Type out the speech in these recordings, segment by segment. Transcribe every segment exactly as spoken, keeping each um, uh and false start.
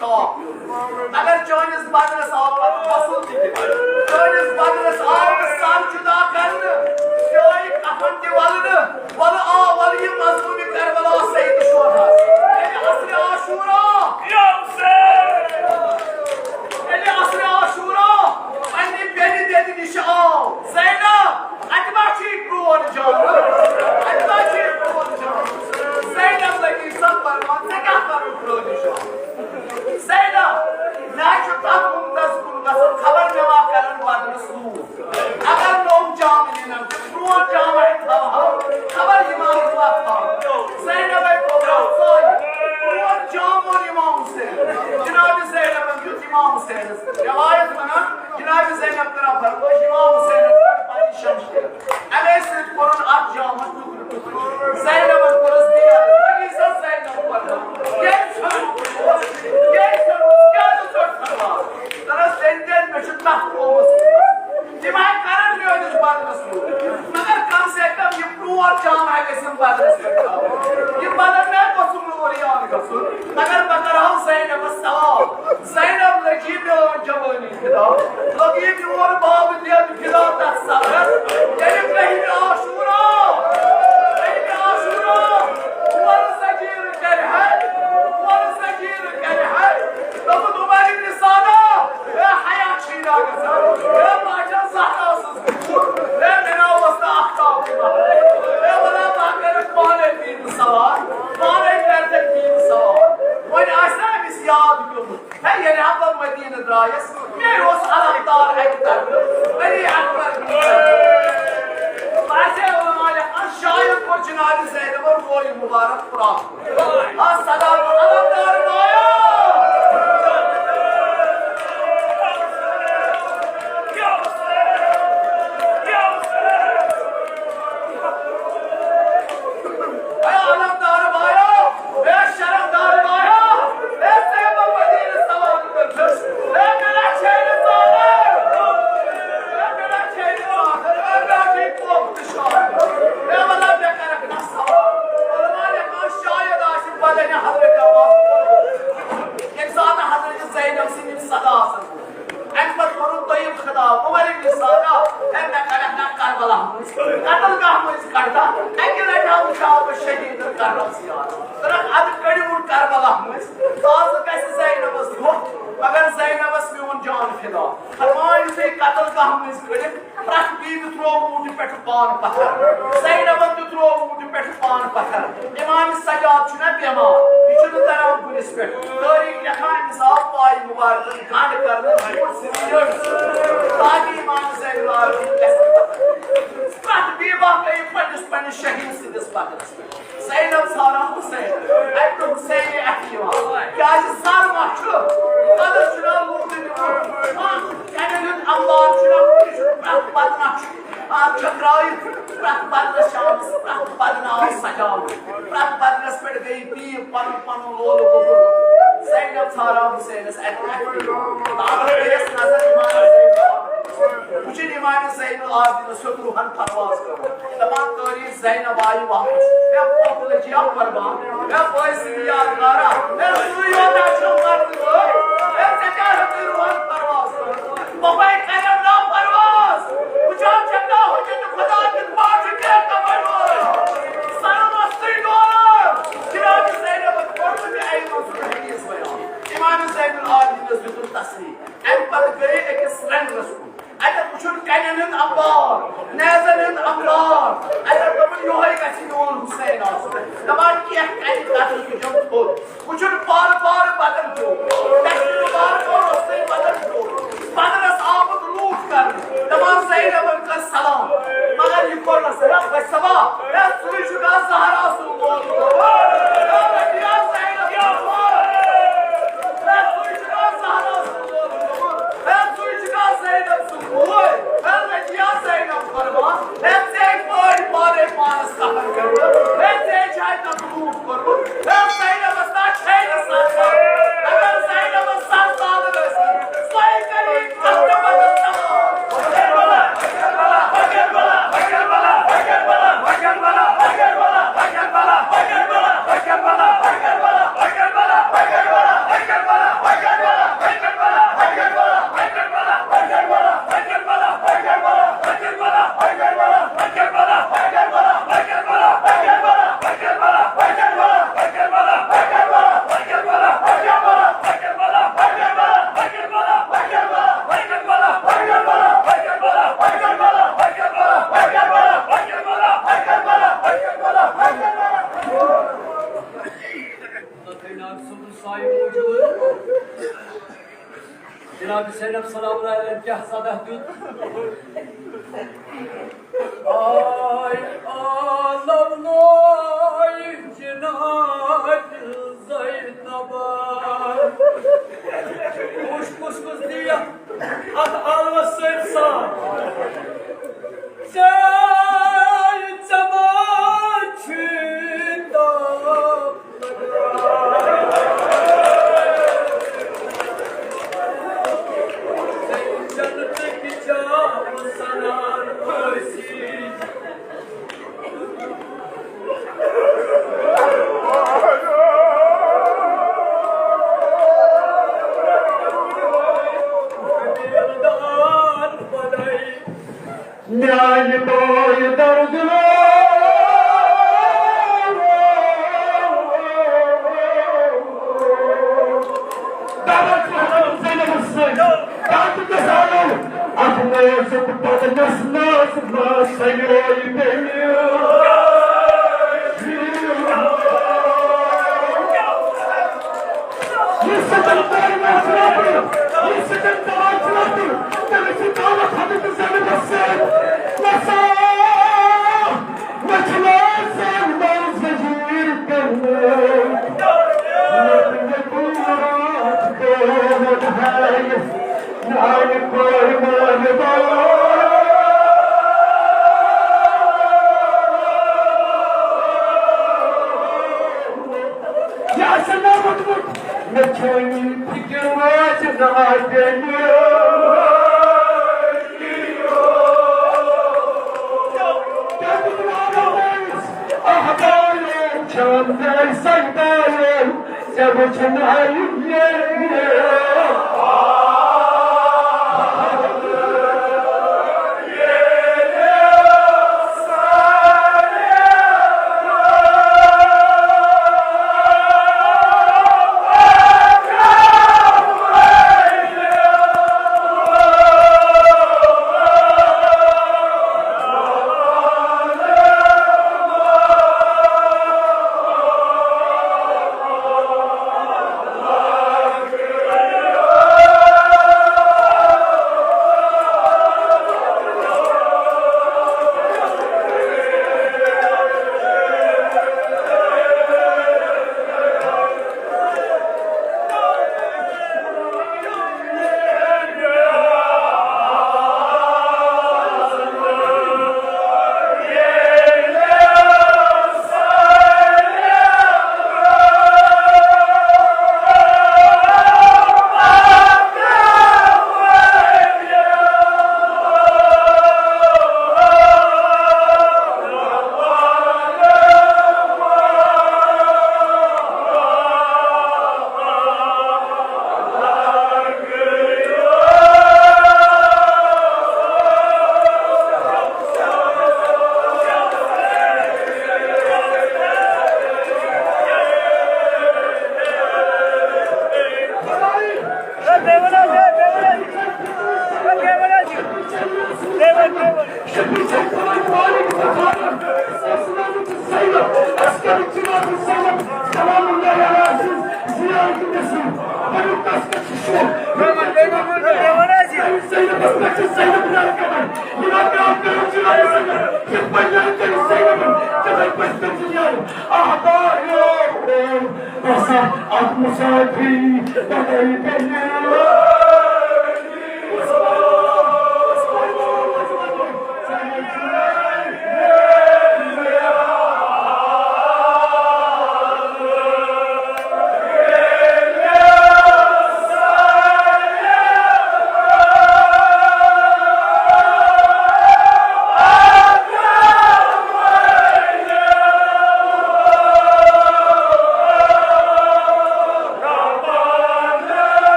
Top. مگر چٲنِس بدنس آو پتہٕ غسل تہِ دِنہٕ۔ چٲنِس بدنس آو نہٕ سر جُدا کرنہٕ۔ ژےٚ آیہِ کفن تہِ ولنہٕ۔ ولہٕ آ، ولہٕ یہِ مظلومِ کربلا سید شوہداہس۔ ییٚلہِ عصرِ عاشورا، ییٚلہِ عصرِ عاشورا پننہِ بیٚنہِ دٮ۪دِ نِش آو زینب، اتہِ ما چھُے پرون جان؟ اتہِ ما چھُے پرون جان؟ زینب لگی سۄ فرمان، ژےٚ کیٛاہ کرُن پرٲنِس جانس؟ زینب، مےٚ چھُ تتھ گُمبدس کُن گژھُن، خبر مےٚ ما کرن بدنس لوٗکھ۔ اگر نوٚو جامہٕ نِنم تہٕ پرون جامہٕ ہے تھاوہو، خبر یہِ ما یہِ ما تھاوو۔ زینبے کوٚبرا ژایہِ، پرون جامہٕ اوٚن امام حسین۔ جناب زینبن دیُت امام حسینس۔ رٮ۪وایت ونان، جناب زینب کران فرمٲیش، امام حسینن کٔڑ پنٕنۍ شمشیر۔ امے سۭتۍ کوٚرُن اتھ جامس ٹُکرٕ ٹُکرٕ۔ زینبن کوٚرُس دیر۔ وۄنۍ یی سا زینب پتہٕ۔ ییٚلہِ ژھیوٚن، ییٚلہِ ژھیوٚن، کیٛاہ چھُ ژٕ ژھیوٚن؟ دوٚپنس، تٔمۍ تٔمۍ مےٚ چھُ تتھ قومس منٛز۔ تِم ہا کرن میٲنِس بدنس منٛز۔ مگر کم سے کم یہِ پرون جامہٕ ہا گژھن بدنس منٛز تھاوُن۔ یہِ بدن مےٚ گوٚژھُم نہٕ اورٕ یان گژھُن۔ مگر بہٕ کرہو زینبس سوال۔ زینب لٔجی میٲنۍ جوٲنی فدا، لٔگی میون باب دٮ۪د فدا تتھ صبرس۔ ییٚلہِ بہمِ عاشورا، بہمِ عاشورا، کورٕ زنجیٖر کرِ ہے، کورٕ زنجیٖر کرِ ہے۔ دوٚپُن عمر ابن سعدہ، ہے حیا چھُے نا گژھان، ہے ماجا زہرا ٲسٕس بہٕ، ہے مےٚ نا اوس نہٕ آفتاب تہِ مگر، ہے وَلہ بہٕ کرٕ پانے دیٖنہٕ سوال، پانے کرٕ تیٚلہِ دیٖنہٕ سوال۔ وۄنۍ آسہِ نا أمِس یاد پیوٚمُت۔ ہے، ییٚلہِ ہا بہٕ مدیٖنہٕ درٛایس، مےٚ اوس علمدار اَکہِ طرفہٕ علی اکبر بن۔ بعضے علماء لیکھان، شاید کوٚر جناب زینبن روے مبارک پرٛاپھ۔ آ، سلام علمدار بایو۔ اے علمدار بایو، اے شرمدار بایو، اے صاحب المدینہ سوال کٔرۍزیوس۔ اے مےٚ نا چھے نہٕ زانان۔ اے مےٚ نا چھے نہٕ زانان۔ اے مےٚ چھے کوٚپ تہٕ شاید۔ اے مطلب مےٚ کَرَکھ نا سوال۔ علماء لیکھان شاید آسہِ بدنِ حضرت عباس۔ ییٚمہِ ساتہٕ حضرت زینب سٕنٛدۍ یِم صدا آسَن۔ اَمہِ پتہٕ کوٚرُن دوٚیِم خطاب، عمر ابن سعدہ، ہے مےٚ کڑکھ نا کربلا مٔنٛزۍ، قتل گاہ مٔنٛزۍ کڑکھ، اَکہِ لٹہِ ہا وٕچھاو بہٕ شہیٖدن کربلا زیارت۔ دوٚپنکھ، اَدٕ کٔڑِوُن کربلا مٔنٛزۍ، تازٕ گژھِ زینبس دۄہ، مگر زینبس میون جان فدا۔ فرمان یُتھُے قتل گاہ مٔنٛزۍ کٔڑِکھ، پرٛٮ۪تھ بیبہِ ترٛوو اوٗنٹہِ پٮ۪ٹھ پان پتھر۔ زینبن تہِ ترٛوو اوٗنٹہِ پٮ۪ٹھ پان پتھر۔ امام سجاد چھُنہ بٮ۪مار، یہِ چھُنہٕ تران کُلِس پٮ۪ٹھ۔ تٲریٖخ لیکھان، أمِس آو پایہِ مُبارکن گنٛڈ کرنہٕ، اوٗنٹ سۭتۍ یٔڈ۔ تاکہِ امام زین العابدین گژھِ نہٕ پتھر۔ پرٛٮ۪تھ بیبہ گٔیہِ پننِس پننِس شہیٖد سٕنٛدِس بدنس پٮ۪ٹھ۔ زینب ژھاران حسین، اَتہِ نہٕ حسین اَتھِ یِوان۔ کیٛازِ سر ما چھُ؟ پتہٕ چھُنہ لوٗٹہٕ نیوٗمُت۔ کَنٮ۪ن ہُنٛد اَمبار چھُنہ، یہِ چھُ پرٛٮ۪تھ بدنہ چھُ اَتھ چھٔکرٲوِتھ، پرٛٮ۪تھ بدنس چھِ آمٕژ، پرٛٮ۪تھ بدنہ آو سجاونہٕ۔ پرٛٮ۪تھ بدنس پٮ۪ٹھ گٔیہِ بیٖب پنُن پنُن لولہٕ گوٚبُر۔ زینب ژھاران حسینس اَتہِ اَتھِ یِوان۔ تابس گٔیَس نظر امام زینب۔ وٕچھِن امام زین العابدینس ہیوٚت روحن پرواز کرُن۔ دپان تٲریٖخ زینب آیہِ واپس۔ ہے پۄپھ لٔجیا قربان۔ ہے بٲے سٕنٛدِ یادگارا۔ ہے سُے یوت چھُ مردٕ وٲے۔ ہے ژےٚ کیٛاہ ہیوٚتُے روحن پرواز کرُن؟ پۄپھے کرٮ۪م نا پرواز۔ وٕچھان چھَکھ نا حجت خدا کِتھ پٲٹھۍ چھُ کینٛہہ تَوَے وٲے۔ سرٕ مستٕے ڈولان۔ جناب زینبن کوٚر نہٕ مےٚ اَمہِ منٛز سُہ حدیث بیان۔ امام زین العابدینس دیُتُن تسلی۔ اَمہِ پتہٕ گٔیے أکِس سرٛنٛگرس کُن۔ اَتٮ۪تھ وٕچھُن کَنٮ۪ن ہُنٛد اَمبار، نیزن ہُنٛد اَمبار۔ اَتٮ۪تھ دوٚپُن، یِہوٚے گژھِ میون حسین آسُن۔ دَپان، کینٛہہ کَنہِ قتل تُجن تھوٚد۔ وٕچھُن پارٕ پارٕ بدن پیوٚو۔ دَستہِ مُبارک اوس روٚستُے بدن پیوٚو۔ بدنس آمُت لوٗٹھ کرنہٕ۔ دَپان، زینبن کٔر سلام۔ مگر یہِ کوٚر نہٕ سۄ۔ ہے بچہٕ صٲبا، ہے سُے چھُ گژھان زہرا سُنٛد مول۔ ہے ربیہ زینب سُنٛد مول۔ ہے سُے چھُ گژھان زہرا سُنٛد مول۔ ہے سُے چھُ گژھان زینب سُنٛد مول۔ ہے ربیہ زینب فرما۔ ہے ژےٚ پٲرۍ پانے پانس کفن کٔرمٕژ۔ ہے ژےٚ چھے تتھ لوٗٹھ کوٚرمُت۔ ہے زینبس نا چھے نہٕ سر زالُن۔ اگر زینبس سر زالُن ٲسۍ، سۄے کری کتھ تہٕ پتہٕ تمام۔ زینب سلام علیہ کیٛاہ صدا دیُت؟ آے عالم نوے جناب زینبا۔ وٕچھ کُس کُس دی یَتھ اَتھ عالمَس سۭتۍ ساتھ۔ ژےٚ ژےٚ ما چھُے تاپھ لگان؟ ژےٚ جنتٕکۍ چاوٕ سنان ٲسی۔ میانہِ بٲے درد۔ دعوت چھِ حضرت زینبس سۭتۍ۔ تاکہِ گژھانو اتھ نٲزُک بدنس ناز ناز سیوٚے بیٚیہِ۔ یُس سچن دار ناز راتُل، یُس سچن دار ناز راتُل، تٔمِس چھِ دعوت حضرت زینبس سۭتۍ۔ نسا، مےٚ چھُ ناز زینبس زنجیر کرنہٕ۔ مےٚ، مےٚ کوٗر راتھ دود ہاے۔ میانہِ کورِ مٲلۍ بابا۔ یہِ آسہِ نہٕ روٗدمُت، مےٚ چھَنہٕ فِکر وٲژ نہ تیٚلہِ۔ کیٛاہ تُہۍ ونان ٲسۍ؟ اَہدایو، شاندار سجدایو۔ ژےٚ وٕچھناوِ مےٚ۔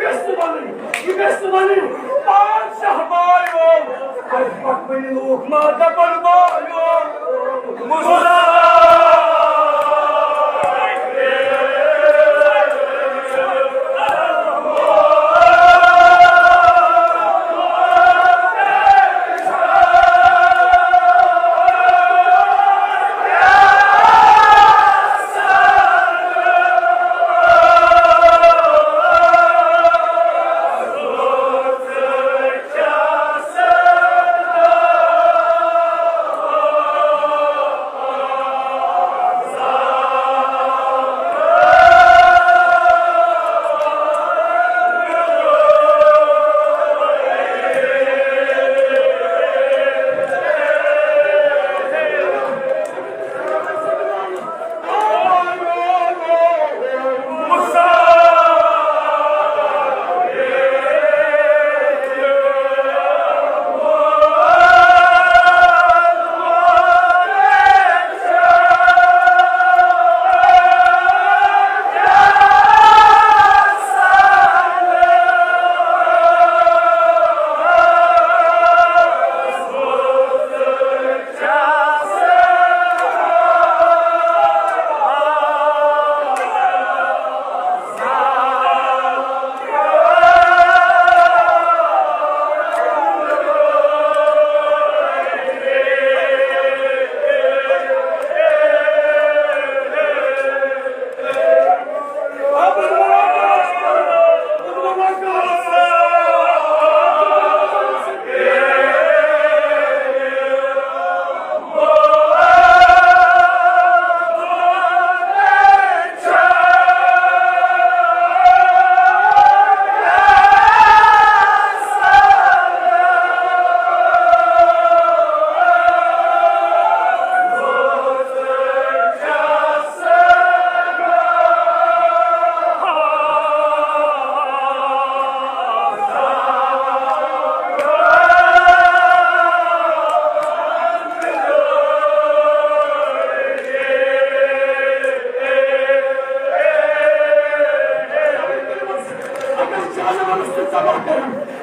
گژھِ نہٕ وَنٕنۍ، یہِ گژھِ نہٕ وَنٕنۍ، پانٛژھ شاہ بایو، اَسہِ پَتہٕ وَنہِ لوٗکھ ما دَپَن بایو، مُسلمان۔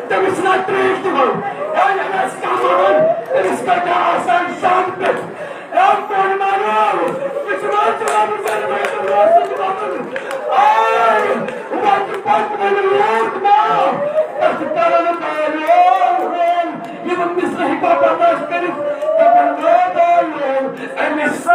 تٔمِس چھِنہ ترٛیش دِوان۔ یا ییٚلہِ اَسہِ کانٛہہ وَنان، تٔمِس پٮ۪ٹھ آسان شام پٮ۪ٹھ۔ یا پانہٕ مانو، یہِ چھُنہ جواب زَن بیت اللہ سُنٛد وَنُن۔ آے، وَتہِ پَتہٕ وَنہِ لوٗکھ ما، تَتھ کَرَن ما لوٗکھ۔ یِمَن مِصرٕ ہیٚکوا برداشت کٔرِتھ؟ دَپَن ما لوٗکھ، أمِس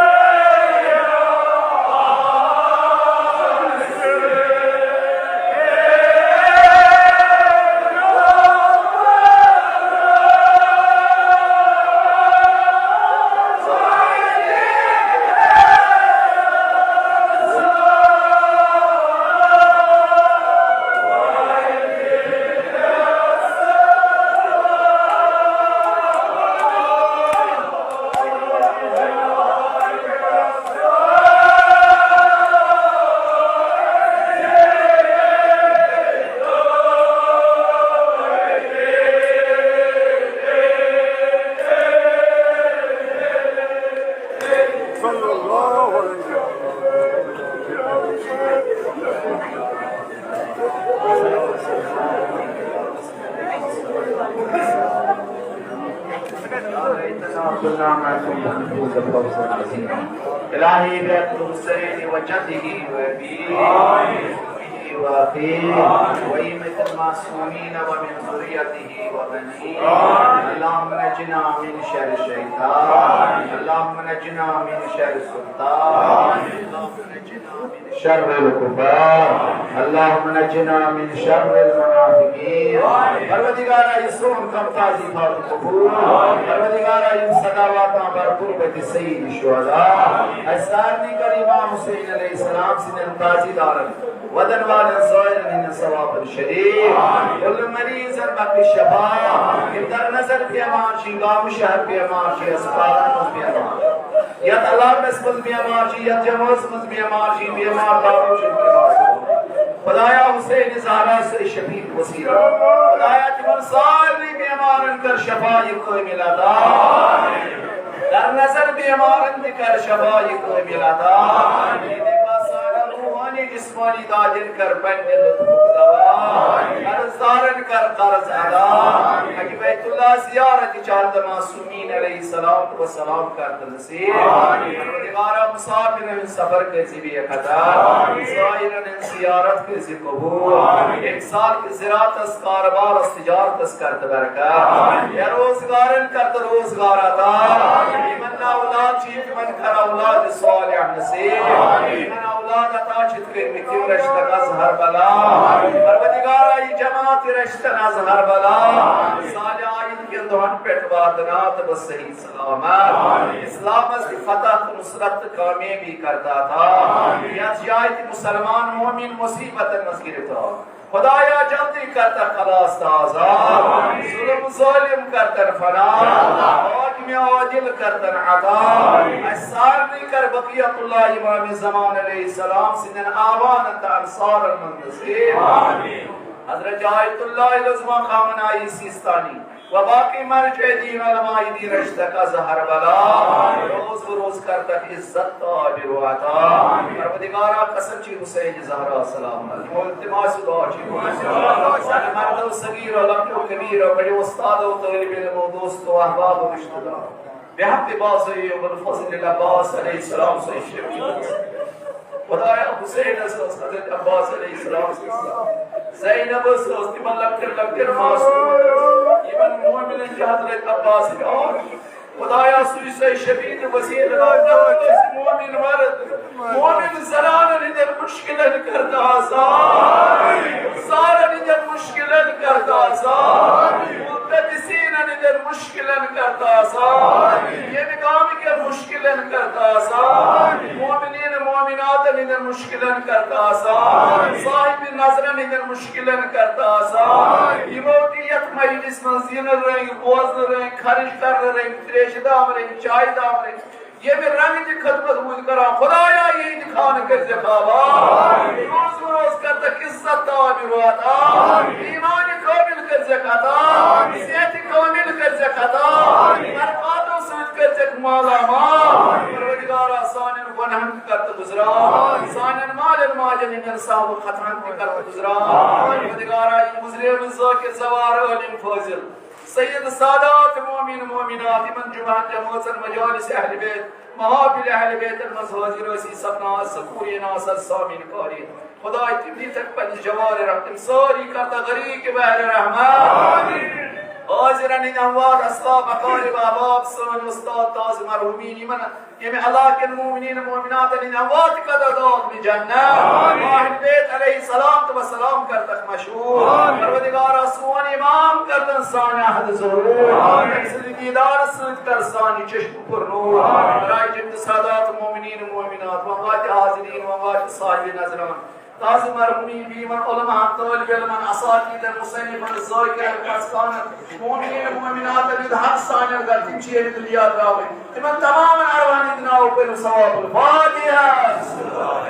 الہی بحق حسین و جدہ و ابی و اخی و ائمة المعصومین و من ذریتہ و بنی۔ اللهم نجنا من شر الشیطان۔ اللهم نجنا من شر السلطان۔ شر الكفار۔ اللهم نجنا من شر المنافقين۔ پروردگارا، یہِ سون کم تازی تھاو قبول۔ پروردگارا، یِم صلواتاں بر تربت سید الشہداء۔ اَسہِ سارنٕے کر امام حسین علیہ السلام سٕنٛدٮ۪ن تازی دارن، ودن والٮ۪ن زائرن ہٕنٛدٮ۪ن ثوابن شریک۔ کل مریضن بخش شفا۔ یِم در نظر بیمار چھِ، گام شہر بیمار چھِ، ہسپتالن منٛز بیمار۔ یتھ علاقس منٛز بیمار چھِ، یتھ جمٲژ منٛز بیمار چھِ، بیمار دارو چھِ بیمار۔ خدایا، حسین زہرا سٕے شفیع وسیلہ۔ خدایا، تِمن سارنٕے بیمارن کر شفا یہِ کٲمل عطا۔ در نظر بیمارن تہِ کر شفا یہِ کٲمل عطا۔ یہِ دِ باسان روحانی جسمانی دادن کر پننہِ لطفُک دوا، قرض دارن کر قرض ادا۔ حج بیت اللہ زیارت چاہت معصومین علیہ السلام و سلام کر نصیب۔ پروردگارا، مسافرن ہند سفر کر زی بے خطا، زائرن ہند زیارت کر زی قبول۔ امسال کہ زراعتس، کاربارس، تجارتس کر تہ برکت۔ بے روزگارن کر تہ روزگار عطا۔ یمن نہ اولاد چھ، تمن کر اولاد صالح نصیب۔ یمن اولاد عطا چھتھ کٔرمٕتۍ، تِم رٔچھتن از ہر بلا۔ پروردگارا، یہ جماعت رٔچھتن از ہر بلا۔ صالح عید کٮ۪ن دۄہن پٮ۪ٹھ واتناو تہٕ بس صحیح سلامت۔ اسلامس تہِ فتح تہٕ نصرت تہٕ کامیابی کرتا تھا۔ یتھ جایہِ تہِ مسلمان مومن مصیبتن منٛز گرفتار، خدایا، جلدی کرتا خلاص تہٕ آزاد۔ ظلم ظالم کرتن فنا، حاکم عادل کرتن عطا۔ اسہِ سارنٕے کر بقیت اللہ امام زمان علیہ السلام سٕنٛدٮ۪ن آوانن تہٕ انصارن منٛز نصیب۔ حضرت آیت اللہ العظمیٰ خامنہ ای سیستانی و باقی مرجع دین علماء دین رشتہ کا زہر بلا، روز بروز کر تک عزت تا بروعتا۔ پروردگارا، قسم چی حسین زہرا سلام علیہ، التماس دعا چی، سن مرد و صغیر و لکٹ و کبیر و بڑے استاد و طالب علم و دوست و احباب و رشتہ دار، بحق بازی و بالفضل العباس علیہ السلام سے شفیع۔ خدایا، حسین ٲس حضرت عباس علیہ السلام سٕنٛز زینب ٲس، ٲس تِمن لۄکٹٮ۪ن لۄکٹٮ۪ن معصوم، یِمن مومنن چھِ حضرت عباس یاد۔ خدایا، سُے سُے شفیع تہٕ وسیلہٕ، مومن مرد، مومن زنانن ہٕنٛدٮ۪ن مشکلن کرتہٕ آسان، سارن ہٕنٛدٮ۪ن مشکلن کرتہٕ آسان، ملتمسینن ہٕنٛدٮ۪ن مشکلن کرتہٕ آسان، ییٚمہِ گامہٕ کٮ۪ن مشکلن کرتہٕ آسان، مومنین مومناتن ہٕنٛدٮ۪ن مشکلن کرتہٕ آسان، صاحب نظرن ہٕنٛدٮ۪ن مشکلن کرتہٕ آسان، یِمو تہِ یتھ مجلس منٛز زینہٕ رٔنگۍ، بوزنہٕ رٔنگۍ، خرٕچ کرنہٕ رٔنگۍ، تریشہِ دام رٔنگۍ، چایہِ دام رٔنگۍ، ییٚمہِ رنگہٕ تہِ خدمت روٗدۍ کران، خدایا، یہِ تہِ خانہٕ کٔرۍ زِ آباد۔ روز بروز کر تک عزت تعمیر واتان، ایمان کامل کٔرۍ زِ عطا، صحت کامل کٔرۍ زِ عطا، برکاتو سۭتۍ کٔرۍ زِ مالا مال۔ پروردگارا، سانٮ۪ن گۄناہن تہِ کر تہٕ گُزران، سانٮ۪ن مالٮ۪ن ماجٮ۪ن ہٕنٛدٮ۪ن سہو خطرن تہِ کر تہٕ گُزران۔ پروردگارا، یِم گُزریمٕتۍ ذاکر زوار عٲلم فٲضل، سید سادات مومن مومنات، یِمن جمعہ جمٲژن مجالس اہل بیت محافل اہل بیتن منٛز حٲضِر ٲسی سپدان، سکوٗرین آسان سامعیٖن قٲریٖن۔ خداے، تِم دیٖتکھ پننِس جوارِ رحمت، تِم سٲری کرتکھ غریٖق بحرِ رحمت۔ حٲضِرن ہٕنٛدۍ اموات، اسلاف، اقارب، احباب، سٲنۍ استاد تازٕ مرحوٗمیٖن، یِمن ییٚمہِ علاقہٕ کٮ۪ن مومنیٖن مومناتن ہٕنٛدۍ اموات قدر داد بہِ جنت۔ اہل بیت علیہ الصلوۃ والسلام کرتکھ مشہوٗر۔ پروردگارا، سون امام کرتن سانہِ عہد ضروٗر۔ تٔمۍ سٕنٛدِ دیٖدار سۭتۍ کر سانہِ چشم پر نوٗر۔ رایجن تہٕ سادات مومنیٖن مومنات، وۄنۍ واتہِ حاضریٖن، وۄنۍ واتہِ صاحب نظران، تازٕ مرحوٗمی بیمن، علماہن، طٲلب علمن، اساتیٖدن، مصنفن، ذٲکرن، پرستانن، مومنیٖن مومناتن ہٕنٛدۍ حق سانٮ۪ن گرٕ، تِم چھِ ییٚمہِ دُنیا درٛامٕتۍ۔ تِمن تمامن ارواحن ہٕنٛدۍ ناو پٔرِو ثواب الفاتحہ۔